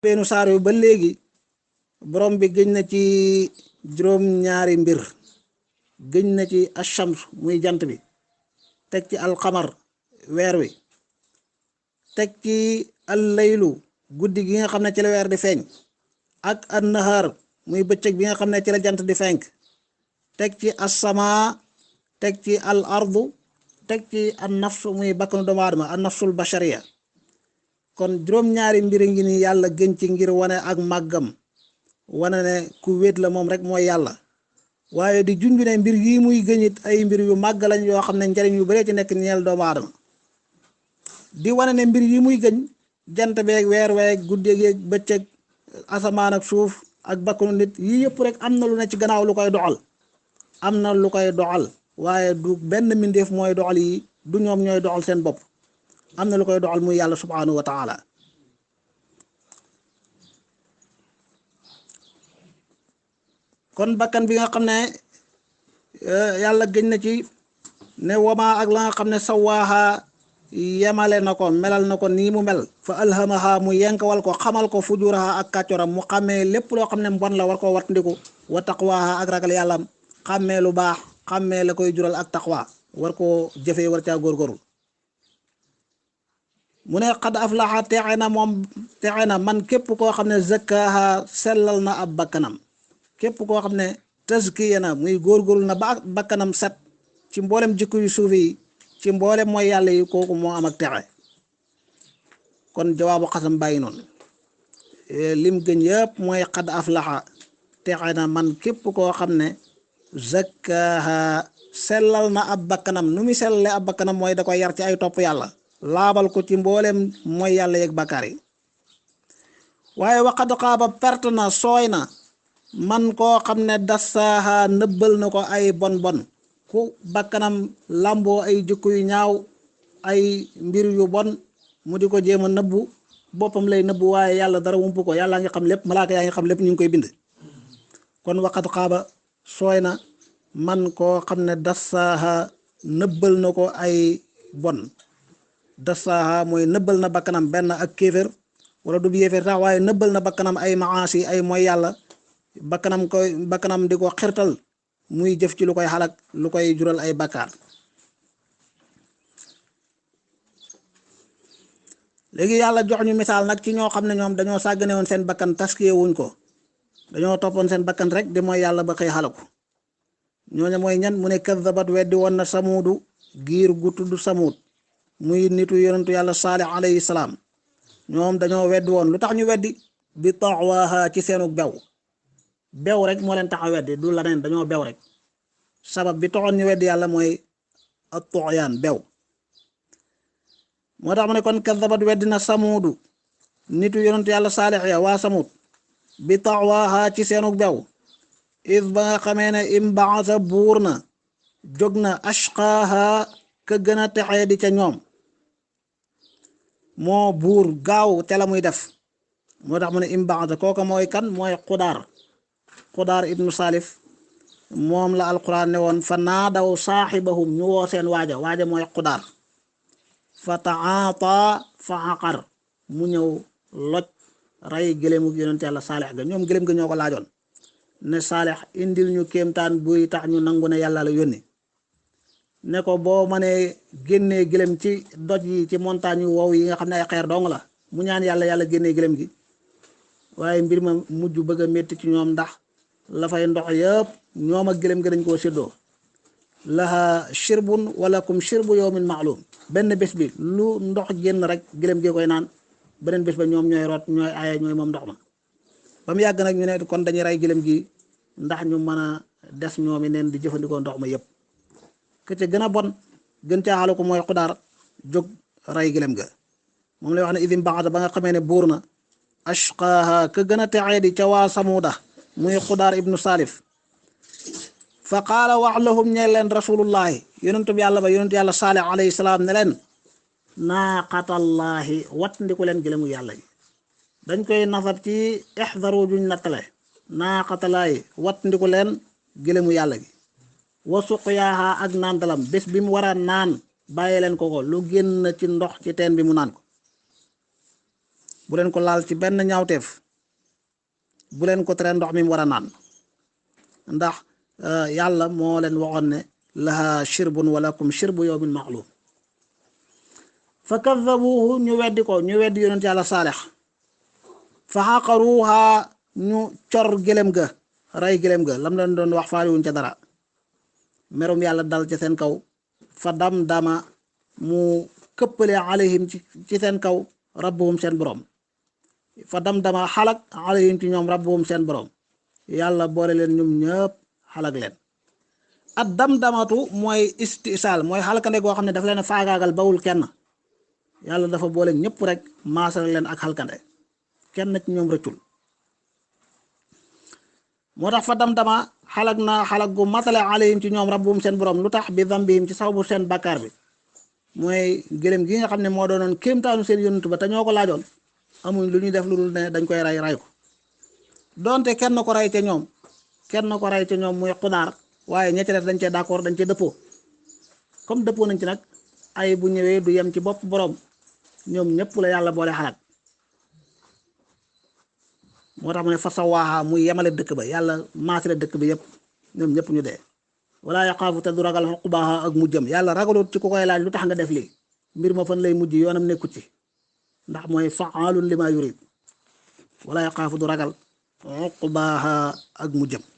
beenu saar yu ba léegi borom bi gëñ na ci juróom ñaari mbir gëñ na ci ashams muy jant bi teg ci alxamar weer wi teg ci allaylu guddi gi nga xam ne ci la weer di feeñ ak annahar muy bëccëg bi nga xam ne ci la jant di fenk teg ci assama teg ci al ardu teg ci an nafs muy bakkanu doomu aadama an nafsul bashariya kon juróom-ñaari mbir ngi ni yàlla gën ci ngir wane ak màggam wane ne ku wéet la moom rek mooy yàlla waaye di junj ne mbir yi muy gëñit ay mbir yu màgg lañ yoo xam ne njariñ yu bare ci nekk ñeel doomu aadama di wane ne mbir yi muy gëñ jant beeg weer weeg guddeeg bëccëg asamaan ak suuf ak bakkanu nit yii yëpp rek am na lu ne ci gannaaw lu koy doxal am na lu koy doxal waaye du benn mbindeef mooy doxal yi du ñoom ñooy doxal seen bopp am na lu koy doxal muy yàlla subhanahu wa taala kon bakkan bi nga xam ne yàlla gëñ na ci ne wama ak la nga xam ne sawaaha yemale na ko melal na ko nii mu mel fa alhamaha mu yenkawal ko xamal ko fujuraha ak kàccoram mu xàmmee lépp loo xam ne mbon la war koo wattandiku wa taqwaha ak ragal yàllam xàmmee lu baax xàmmee la koy jural ak taqwa war koo jëfee war caa góorgóorlu mu ne xad aflaxa texe na moom texe na man képp koo xam ne zakkaha sellal na ab bakkanam képp koo xam ne tazkiya na muy góorgóorlu na ba bakkanam set ci mboolem jikko yu suufi yi ci mboolem mooy yàlla yi kooku moo am ak texe kon jawaabu xasam bàyyi noonu lim gën yëpp mooy xad aflaxa texe na man képp koo xam ne zakkaha sellal na ab bakkanam nu muy sellale ab bakkanam mooy da koy yar ci ay topp yàlla laabal ko ci mboolem mooy yàlla yeeg bakkaar yi waaye waqad xaaba perte na sooy na man koo xam ne dassaaha nëbbal na ko ay bon bon ku bakkanam lamboo ay jikko yu ñaaw ay mbir yu bon mu di ko jéem a nëbbu boppam lay nëbbu waaye yàlla dara wumpu ko yàlla ngi xam lépp malaaka yaa ngi xam lépp ñu ngi koy bind kon waqad xaaba sooy na man koo xam ne dassaaha nëbbal na ko ay bon dassaaha mooy nëbbal na bakkanam benn ak kéefér wala du yéeféer sax waaye nëbbal na bakkanam ay maasi ay mooy yàlla bakkanam di ko xirtal muy jëf ci lu koy xalak lu koy jural ay bakkaar léegi yàlla jox ñu misaal nag ci ñoo xam ne ñoom dañoo sàggane woon seen bakkan taskiye wuñ ko dañoo toppoon seen bakkan rek di mooy yàlla ba xëy xalaku ñooñu mooy ñan mu ne kaddabat weddi woon na samuudu giir gu tudd samuud muy nitu yonentu yàlla saalih alayhi salaam ñoom dañoo weddi woon lu tax ñu weddi bi taxwaaha ci seenu bew rek moo leen tax a weddi du la neen dañoo bew rek sabab bi taxoon ñu weddi yàlla mooy at tuxyaan bew moo tax mu ne kon kaddabat weddi na samuudu nitu yonentu yàlla saalih ya waa samuud bi taxwaaha ci seenu bew is ba nga xamee ne imbaasa buur na jóg na ashqaaha ka gën a texee di ca ñoom moo buur gaaw te la muy def moo tax mu ne imbaasa kooka mooy kan mooy xudaar ibnu salif moom la alquran ne woon fa naadaw saaxibahum ñu woo seen waaja mooy xudaar fa taata fa xaqar mu ñëw loj rey gëléemu yonent yàlla saalix ga ñoom gëléem ga ñoo ko laajoon ne saalix indil ñu kéemtaan buy tax ñu nangu ne yàlla la yónni ne ko boo mënee génnee gëlëm ci doj yi ci montagne yu wow yi nga xam ne ay xeer dong la mu ñaan yàlla génnee gëlëm gi waaye mbir ma mujj bëgg a métti ci ñoom ndax la fay ndox yëpp ñoom ak gëlëm gi dañ koo séddoo laha shirbun walakum shirbu yawmin ma'lum benn bés bi lu ndox génn rek gëlëm gi koy naan beneen bés ba ñoom ñooy root ñooy aaye ñooy moom ndox ma ba mu yàgg nag ñu ne kon dañuy rey gëlëm gi ndax ñu mën a des ñoomi neen di jëfandikoo ndox ma yëpp ke ca gën a bon gën caa xalu ko mooy xudaar jóg rey gëlëm ga moom lay wax ne idim baxata ba nga xamee ne buur na ashqaaha ka gën a texee di ca waa samuuda muy xudaar ibnu salif fa qaala wax lahum ñeel leen rasulullahi yonentu bi yàlla ba yonentu yàlla saalih alayhi salaam ne leen naaqatallahi wat ndiku leen gëlëmu yàlla gi dañ koy nasab ci ixdaru juñ nattale naaqatallaahi wat ndiku leen gëlëmu yàlla gi wa suqyaaha ak naantalam bés bi mu war a naan bàyyi leen ko lu génn ci ndox ci teen bi mu naan ko bu leen ko laal ci benn ñaawteef bu leen ko tere ndox mi mu war a naan ndax yàlla moo leen waxoon ne laha shirbun wa lakum shirbu yawmin ma'lum fa kaddabuhu ñu weddi ko ñu weddi yonent yàlla saalex fa xaqaruha ñu cor gëlem ga rey gëlem ga lam leen doon wax faaliwuñ ca dara merum yàlla dal ci seen kaw fa dam dama mu këppale alayhim ci seen kaw rabbuhum seen borom fa dam dama xalak alayhim ci ñoom rabbuhum seen borom yàlla boole leen ñoom ñëpp xalak leen at dam damatu mooy istisaal mooy xalkande goo xam ne dafa leen faagaagal bawul kenn yàlla dafa boole ñëpp rek maasal leen ak xalkande kenn ci ñoom rëccul moo tax fa dam dama xalak na xalak gu matale alayhim ci ñoom rabbuhum seen borom lu tax bi dambihim ci sababu seen bàkkaar bi mooy gëlëm gi nga xam ne moo doonoon kéemtaanu seen yonent ba te ñoo ko laajoon amuñ lu ñuy def lu dul ne dañ koy ray ko donte kenn ko rey ca ñoom muy xudaar waaye ña ca def dañ cee d'accord dañ cee dëppoo comme dëppoo nañ ci nag ay bu ñëwee du yem ci bopp borom ñoom ñëpp la yàlla boole xalaat moo tax mu ne fa sawaaha muy yemale dëkk ba yàlla maasale dëkk bi yëpp ñoom ñëpp ñu dee wala yaqaafu te du ragal uqbaaha ak mujjam yàlla ragalut ci ku koy laaj lu tax nga def lii mbir ma fan lay mujj yoonam nekkut ci ndax mooy fa'aalun lima yurid wala yaqaafu du ragal uqbaaha ak mujjam